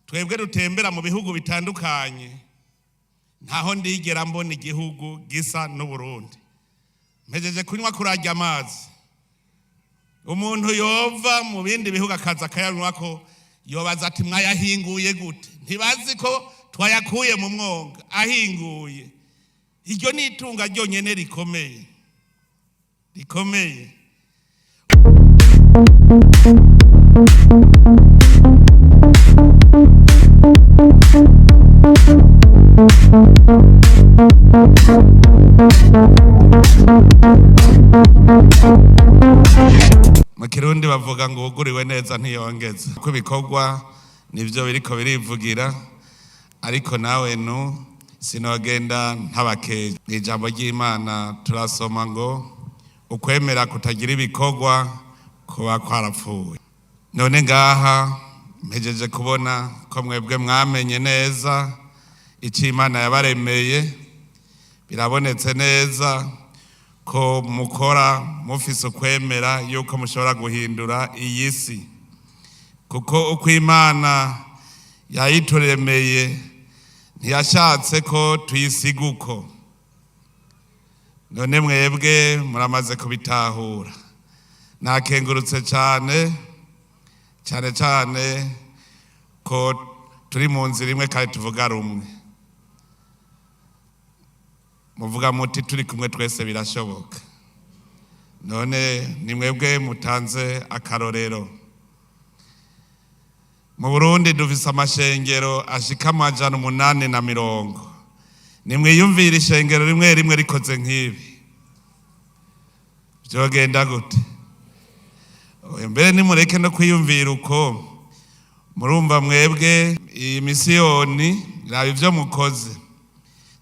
Twebwe dutembera mu bihugu bitandukanye, ntaho ndigera mbona igihugu gisa n'Uburundi. Mpejeje kunywa kurarya amazi, umuntu yova mu bindi bihugu akaza akayanywa ko yobaza ati: "Mwayahinguye gute?" Ntibazi ko twayakuye mu mwonga ahinguye. Iryo ni itunga ryonyene rikomeye rikomeye. Mu Kirundi bavuga ngo uwuguriwe neza ntiyongeza. Ko ibikorwa nivyo biriko birivugira, ariko nawe nu sinogenda ntabakeje. Mu ijambo ry'Imana turasoma ngo ukwemera kutagira ibikorwa kuba kwarapfuye. None ngaha mpejeje kubona ko mwebwe mwamenye neza icyo Imana yabaremeye. Birabonetse neza ko mukora mufise ukwemera yuko mushobora guhindura iyi si, kuko uko Imana yayituremeye ntiyashatse ko tuyisiga uko. None mwebwe muramaze kubitahura. Nakengurutse cyane cyane cyane ko turi mu nzira imwe kandi tuvuga rumwe. Muvuga muti: "Turi kumwe twese birashoboka." None ni mwebwe mutanze akarorero. Mu Burundi dufise amashengero ashika 880. Nimwiyumvire ishengero rimwe rimwe rikoze nk'ibi, vyogenda gute? Oya, mbere nimureke no kwiyumvira uko. Murumva mwebwe iyi misiyoni, raba ivyo mukoze,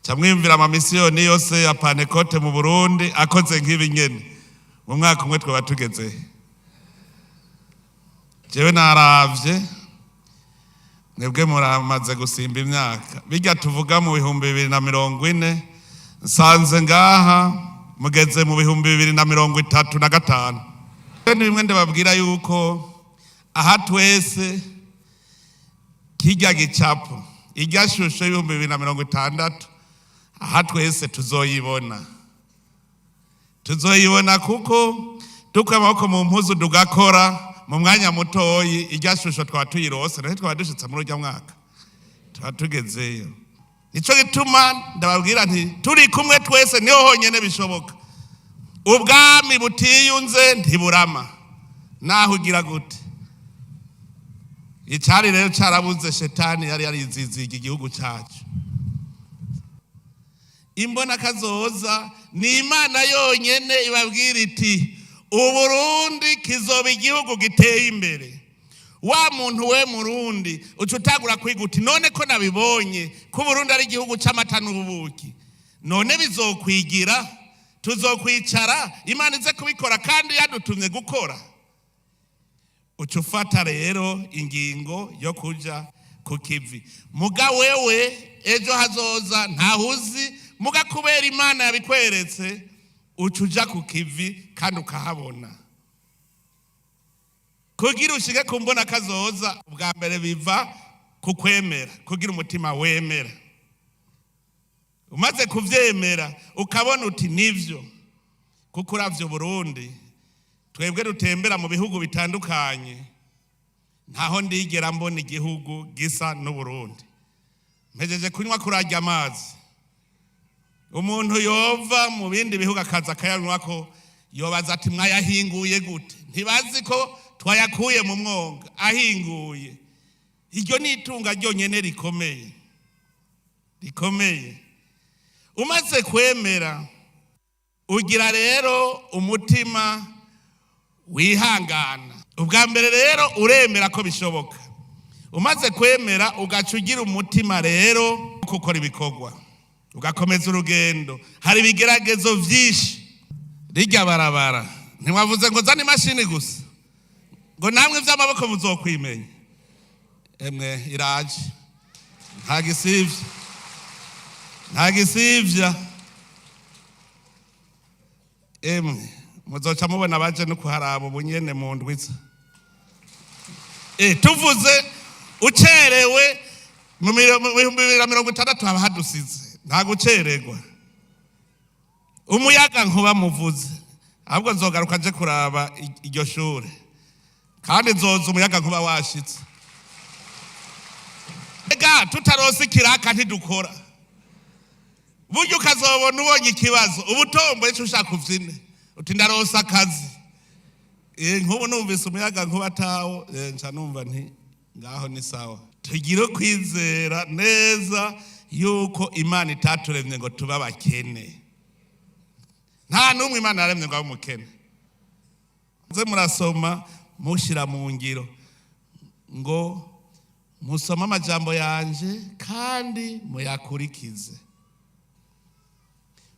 ca mwiyumvira amamisiyoni yose ya Pantekote mu Burundi akoze nk'ibi nyene, mu mwaka umwe twaba tugeze. Jewe naravye, mwebwe muramaze gusimba imyaka. Bijya tuvuga mu 2040, nsanze ngaha mugeze mu 2035. Ni bimwe ndababwira yuko aha twese kirya gicapo, irya shusho y'2060, aha twese tuzoyibona, tuzoyibona, kuko dukuye amaboko mu mpuzu tugakora, mu mwanya mutoyi irya shusho twaba tuyirose. Naho twaba dushitse muri urya mwaka, tuba tugezeyo. Nico gituma ndababwira nti turi kumwe twese niho honyene bishoboka. Ubwami butiyunze ntiburama, naho ugira gute. Icari rero carabuze, shetani yari yariziziga igihugu cacu. Imbona kazoza ni Imana yonyene ibabwira iti: "Uburundi kizoba igihugu giteye imbere." Wa muntu we Murundi, uca utangura kwiga uti: "None ko nabibonye ko Uburundi ari igihugu c'amata n'ubuki, none bizokwigira? Tuzokwicara Imana ize kubikora kandi yadutumye gukora?" Uca ufata rero ingingo yo kuja ku kivi. Muga wewe ejo hazoza ntahuzi, muga kubera Imana yabikweretse, uca uja ku kivi kandi ukahabona. Kugira ushike ku mbona kazoza, ubwa mbere biva ku kwemera, kugira umutima wemera. Umaze kuvyemera, ukabona uti nivyo. Kuko uravye Burundi, twebwe dutembera mu bihugu bitandukanye, ntaho ndigera mbona igihugu gisa n'Uburundi. Mpejeje kunywa kurarya amazi, umuntu yova mu bindi bihugu akaza akayanywa ko yobaza ati: "Mwayahinguye gute?" Ntibazi ko twayakuye mu mwonga ahinguye. Iryo ni itunga ryonyene rikomeye rikomeye. Umaze kwemera, ugira rero umutima wihangana. Ubwa mbere rero uremera ko bishoboka. Umaze kwemera, ugaca ugira umutima rero gukora ibikorwa, ugakomeza urugendo. Hari ibigeragezo byinshi. Rijya barabara, ntiwavuze ngo zane imashini gusa, ngo namwe iby'amaboko muzokwimenya. Emwe, iraje, nta gisivya, nta gisivya. Emwe, muzoca mubona abaje no kuharaba ubu nyene mu ndwiza. Tuvuze Ucerewe mu 2060 haba hadusize, nta gucererwa. Umuyaga nkuba muvuze, ahubwo nzogaruka nje kuraba iryo shure, kandi nzoza umuyaga nkuba washitse. Ega tutarose ikiraka ntidukora. Burya ukazobona ubonye ikibazo ubutombo ico ushaka uvyine uti ndarose akazi. Nk'ubu numvise umuyaga nkuba atawo, nca numva nti ngaho ni sawa. Tugire kwizera neza yuko Imana itaturemye ngo tube abakene. Nta n'umwe Imana yaremye ngo abe umukene. Muze murasoma mushira mu ngiro, ngo musome amajambo yanje kandi muyakurikize.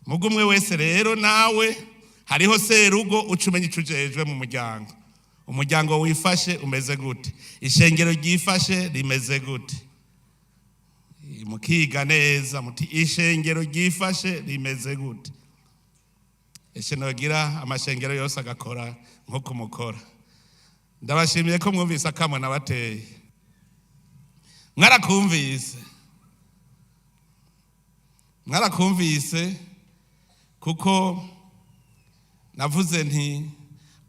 Mugo umwe wese rero nawe hariho serugo, uca umenya ico ujejwe mu muryango. Umuryango wifashe umeze gute? Ishengero ryifashe rimeze gute? Mukiga neza muti ishengero ryifashe rimeze gute? Ese nogira amashengero yose agakora nko kumukora. Ndabashimiye ko mwumvise akamwe nabateye, mwarakumvise, mwarakumvise, kuko navuze nti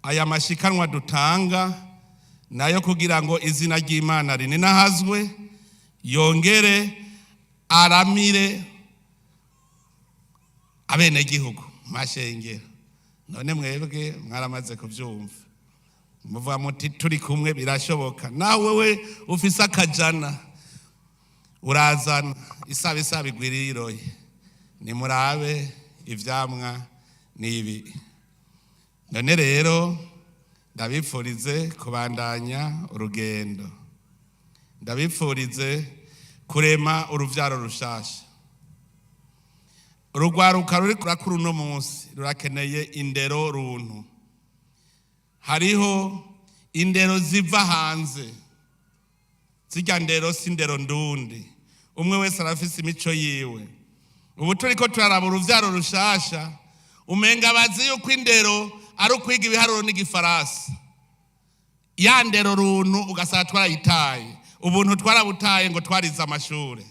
aya mashikanwa dutanga nayo kugira ngo izina ry'Imana rininahazwe, yongere aramire abenegihugu mashengero. None mwebwe mwaramaze kuvyumva, muvuga muti turi kumwe birashoboka. Nawe we ufise akajana urazana isaba isaba igwiriye iroye. Nimurabe ivyamwa nibi. None rero ndabipfurize kubandanya urugendo, ndabipfurize kurema uruvyaro rushasha. Urugwaruka ruri kurakura uno munsi rurakeneye indero runtu. Hariho indero ziva hanze, zirya ndero si indero ndundi. Umwe wese arafise imico yiwe. Ubu turiko turaraba uruvyaro rushasha, umenga bazi yuko indero ari ukwiga ibiharuro n'igifaransa. Ya ndero runtu ugasanga twarayitaye, ubuntu twarabutaye ngo twarize amashure.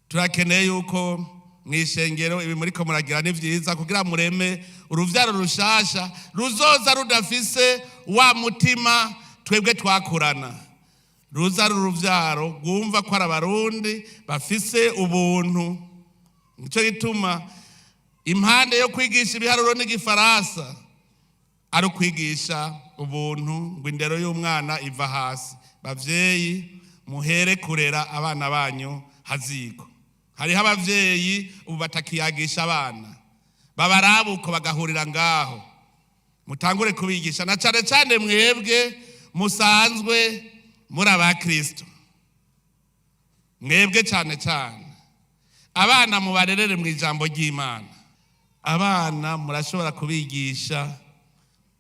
Turakeneye yuko mw'ishengero ibi muriko muragira ni vyiza, kugira mureme uruvyaro rushasha ruzoza rudafise wa mutima twebwe twakurana, ruza ari uruvyaro rwumva ko ari abarundi bafise ubuntu. Nico gituma impande yo kwigisha ibiharuro n'igifaransa ari ukwigisha ubuntu, ngo indero y'umwana iva hasi. Bavyeyi, muhere kurera abana banyu haziko. Hariho abavyeyi ubu batakiyagisha abana, babarabuko bagahurira ngaho. Mutangure kubigisha, na cane cane mwebwe musanzwe muri abakristo, mwebwe cane cane abana mubarerere mu ijambo ry'Imana. Abana murashobora kubigisha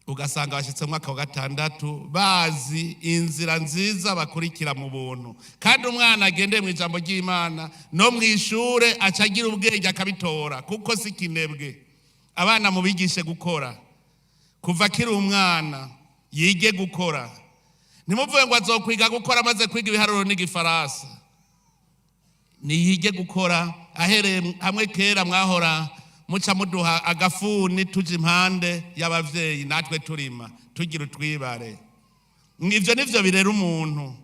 ugasanga bashitse mu mwaka wa 6 bazi inzira nziza bakurikira mu buntu. Kandi umwana agendeye mu ijambo ry'Imana no mu ishure aca agira ubwenge akabitora, kuko si kinebwe. Abana mubigishe gukora kuva akiri umwana, yige gukora. Ntimuvuge ngo azokwiga gukora amaze kwiga ibiharuro n'igifaransa. Niyige gukora ahereye hamwe kera mwahora muca muduha agafuni tuja impande y'abavyeyi, natwe turima tugira utwibare. Ivyo nivyo birera umuntu.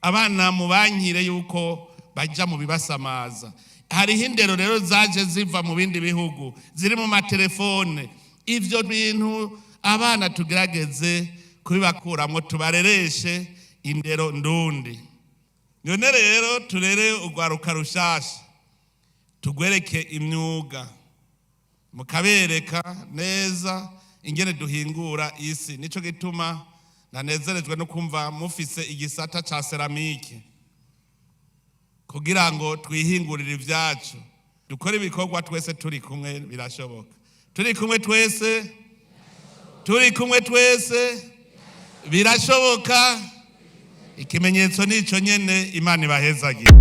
Abana mubankire yuko baja mu bibasamaza. Hariho indero rero zaje ziva mu bindi bihugu ziri mu matelefone. Ivyo bintu abana tugerageze kubibakuramwo, tubarereshe indero ndundi. None rero turere urwaruka rushasha, tugwereke imyuga, mukabereka neza ingene duhingura isi. Nico gituma nanezerejwe no kumva mufise igisata ca seramike, kugira ngo twihingurire ivyacu, dukore ibikorwa twese turi kumwe. Birashoboka turi kumwe twese, turi kumwe twese birashoboka. Ikimenyetso nico nyene. Imana ibahezagira.